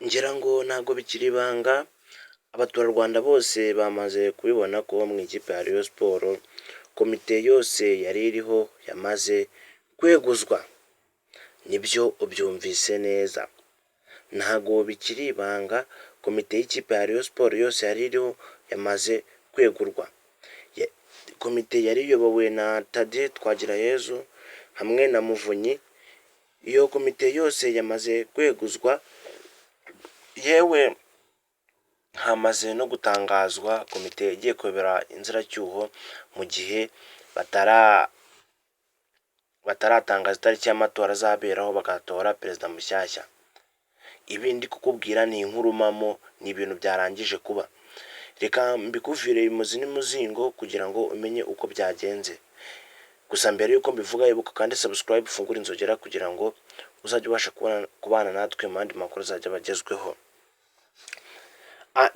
Ngira ngo ntabwo bikiri ibanga, abaturarwanda bose bamaze kubibona ko mu ikipe ya Rayon Sports komite yose yari iriho yamaze kweguzwa. Nibyo, ubyumvise neza, ntabwo bikiri ibanga, komite y'ikipe ya Rayon Sports yose yari iriho yamaze kwegurwa. Komite yari iyobowe na Thadée Twagirayezu hamwe na Muvunyi, iyo komite yose yamaze kweguzwa, yewe hamaze no gutangazwa komite igiye kuyobora inzibacyuho mu gihe bataratangaza itariki y'amatora azaberaho bagatora perezida mushyashya. Ibi ndi kukubwira ni inkuru mpamo, ni ibintu byarangije kuba. Reka mbikuvire imuzi n'umuzingo kugira ngo umenye uko byagenze. Gusa mbere y'uko mbivuga, ibuka kandi subscribe, ufungure inzogera kugira ngo uzajye ubasha kubana natwe mu yandi makuru azajya aba agezweho.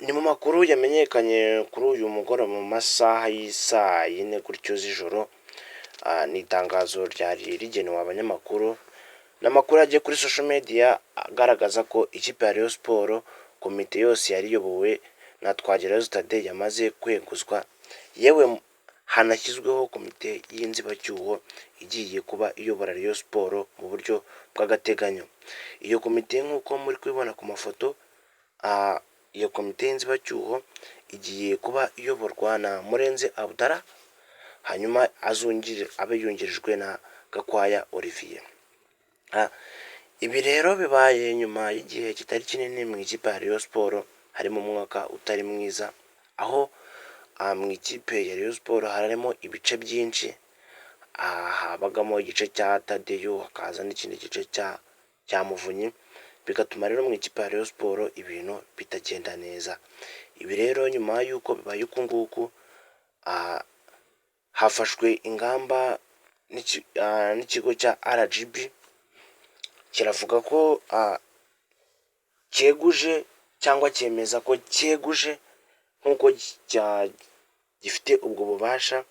Ni mu makuru yamenyekanye kuri uyu mugoroba mu masaha y'isaa 4 gutyo z'ijoro, ni itangazo ryari rigenewe abanyamakuru, ni amakuru yagiye kuri social media agaragaza ko ikipe ya Rayon Sports komite yose yari iyobowe na Twagirayezu Thadée yamaze kweguzwa, yewe hanashyizweho komite y'inzibacyuho igiye kuba iyobora Rayon Sports mu buryo bw'agateganyo. Iyo komite, nk'uko muri kubibona ku mafoto, iyo komite y'inzibacyuho igiye kuba iyoborwa na Murenzi Abdallah, hanyuma azungire abe yungirijwe na Gakwaya Olivier. Ibi rero bibaye nyuma y'igihe kitari kinini mu ikipe ya Rayon Sports harimo umwuka utari mwiza, aho mu ikipe ya Rayon Sports harimo ibice byinshi, habagamo igice cya Tadeyo, hakaza n'ikindi gice cya Muvunyi, bigatuma rero mu ikipe ya Rayon Sports ibintu bitagenda neza. Ibi rero nyuma y'uko bibaye uku nguku, hafashwe ingamba n'ikigo cya RGB, kiravuga ko cyeguje cyangwa cyemeza ko cyeguje nk'uko gifite ubwo bubasha,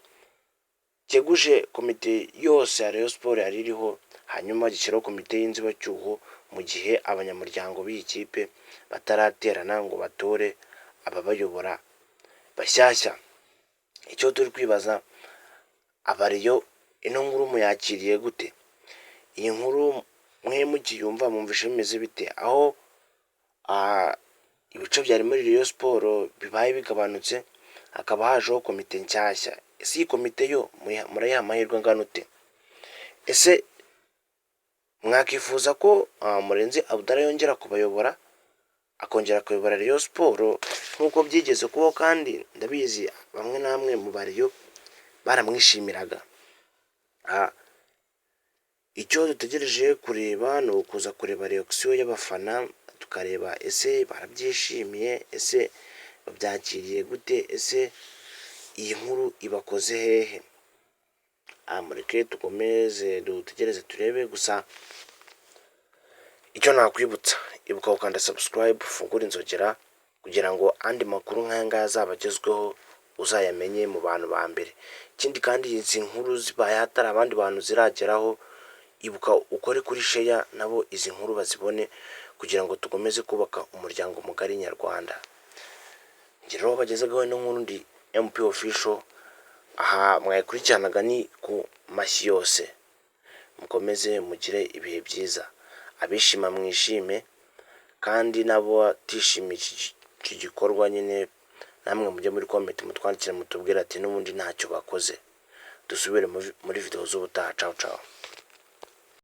cyeguje komite yose ya Rayon Sports yari iriho, hanyuma gishyiraho komite y'inzibacyuho mu gihe abanyamuryango b'iyi kipe bataraterana ngo batore ababayobora bashyashya. Icyo turi kwibaza, aba Rayon, ino nkuru muyakiriye gute? Iyi nkuru mwe mukiyumva mwumvishe bimeze bite? Aho ibice byari muri Rayon Sports bibaye bigabanutse, hakaba hajeho komite nshyashya. Ese iyi komite yo murayiha amahirwe angana ute? Ese mwakifuza ko Murenzi Abdallah yongera kubayobora, akongera akayobora Rayon Sports nk'uko byigeze kubaho? Kandi ndabizi bamwe na bamwe mu ba Rayon baramwishimiraga. Icyo dutegereje kureba ni ukuza kureba reaction y'abafana, tukareba ese barabyishimiye, ese babyakiriye gute, ese iyi nkuru ibakoze hehe? Mureke dukomeze dutegereze turebe. Gusa icyo nakwibutsa, ibuka gukanda subscribe, ufungure inzogera kugira ngo andi makuru nk'aya ngaya azaba agezweho uzayamenye mu bantu ba mbere. Ikindi kandi, izi nkuru zibaye hatari abandi bantu zirageraho, ibuka ukore kuri share nabo izi nkuru bazibone kugira ngo dukomeze kubaka umuryango mugari nyarwanda. Njye rero bagezagaho ino nkuru ndi MP Official, aha mwayikurikiranaga ni ku mashyi yose. Mukomeze mugire ibihe byiza, abishima mwishime, kandi n'abatishimiye iki gikorwa nyine namwe mujye muri comment mutwandikire, mutubwire ati n'ubundi ntacyo bakoze. Dusubire muri video z'ubutaha. Cawu cawu.